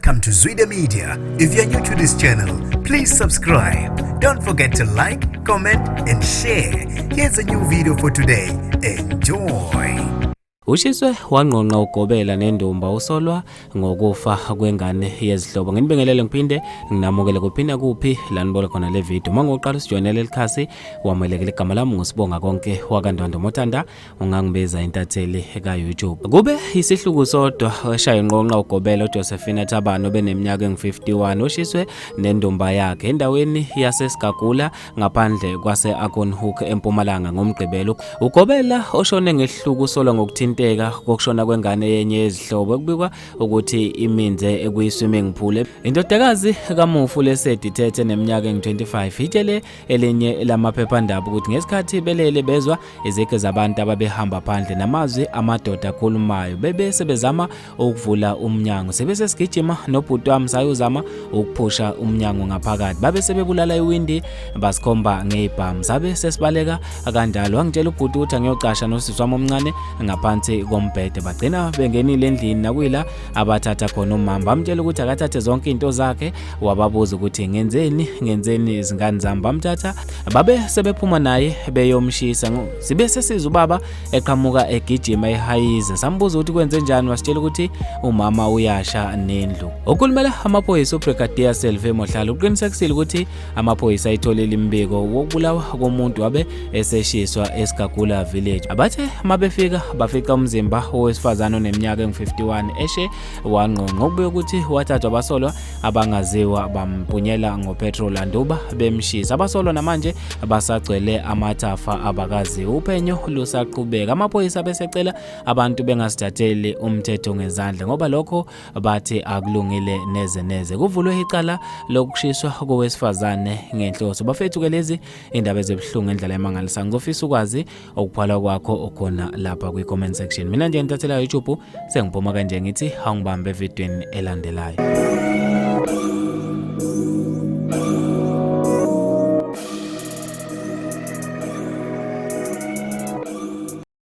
Welcome to Zwida Media. If you're new to this channel, please subscribe. Don't forget to like, comment, and share. Here's a new video for today. Enjoy. Ushiswe wangqongqa ugobela nendumba usolwa ngokufa kwengane yezihlobo. Nginibingelele ngiphinde nginamukele kuphinda kuphi la nibola khona le video. Uma ngoqala usijoyinele likhasi wamelekele igama lami ngusibonga konke wakaNdwandwe Motanda ungangibiza intatheli ka-YouTube. Kube isihluku sodwa eshaya inqonqa ugobela uJosephina Thabane obeneminyaka engu-51 oshiswe nendumba yakhe endaweni yaseSigagula ngaphandle kwase-Acornhoek eMpumalanga ngoMgqibelo. Ugobela oshone ngesihluku usolwa ngokuthinteka kokushona kwengane yenye yezihlobo ekubikwa ukuthi iminze ekuyi-swimming pool. Indodakazi kamufu Lesedi Thethe neminyaka engu-25 itshele elinye lamaphephandaba ukuthi ngesikhathi belele bezwa izigi zabantu ababehamba phandle namazwi amadoda akhulumayo bebe sebezama ukuvula umnyango sebe sesigijima nobhuti wami sayozama ukuphusha umnyango ngaphakathi babe sebebulala iwindi basikhomba ngezibhamu sabe sesibaleka kanjalo wangitshela ubhuti ukuthi angiyocasha nosisi wami omncane ngaphansi kombhede bagcina bengenile endlini nakuyila abathatha khona umama bamtshela ukuthi akathathe zonke izinto zakhe wababuza ukuthi ngenzeni ngenzeni izingane zami bamthatha babe sebephuma naye beyomshisa sibe sesiza ubaba eqhamuka egijima ehayiza sambuza ukuthi kwenze njani wasitshela ukuthi umama uyasha nendlu okhulumela amaphoyisa uBrigadier Selve Mohlala uqinisekisile ukuthi amaphoyisa ayitholile imibiko wokubulawa komuntu wabe eseshiswa eSigagula village abathe mabefika bafica umzimba wowesifazane oneminyaka engu-51 eshe wangqongqa okubuye ukuthi wathathwa abasolwa abangaziwa bampunyela ngopetrol anduba bemshisa abasolwa namanje basagcwele amathafa abakaziwa uphenyo lusaqhubeka amaphoyisa besecela abantu bengasithatheli umthetho ngezandla ngoba lokho bathi akulungile neze neze kuvulwe icala lokushiswa kowesifazane ngenhloso bafethu ke lezi indaba ezibuhlungu ngendlela emangalisayo ngizofisa ukwazi ukubhala kwakho okhona lapha kwi-comment section mina nje ngithathela YouTube sengiphuma kanje ngithi awungibambe evidweni elandelayo.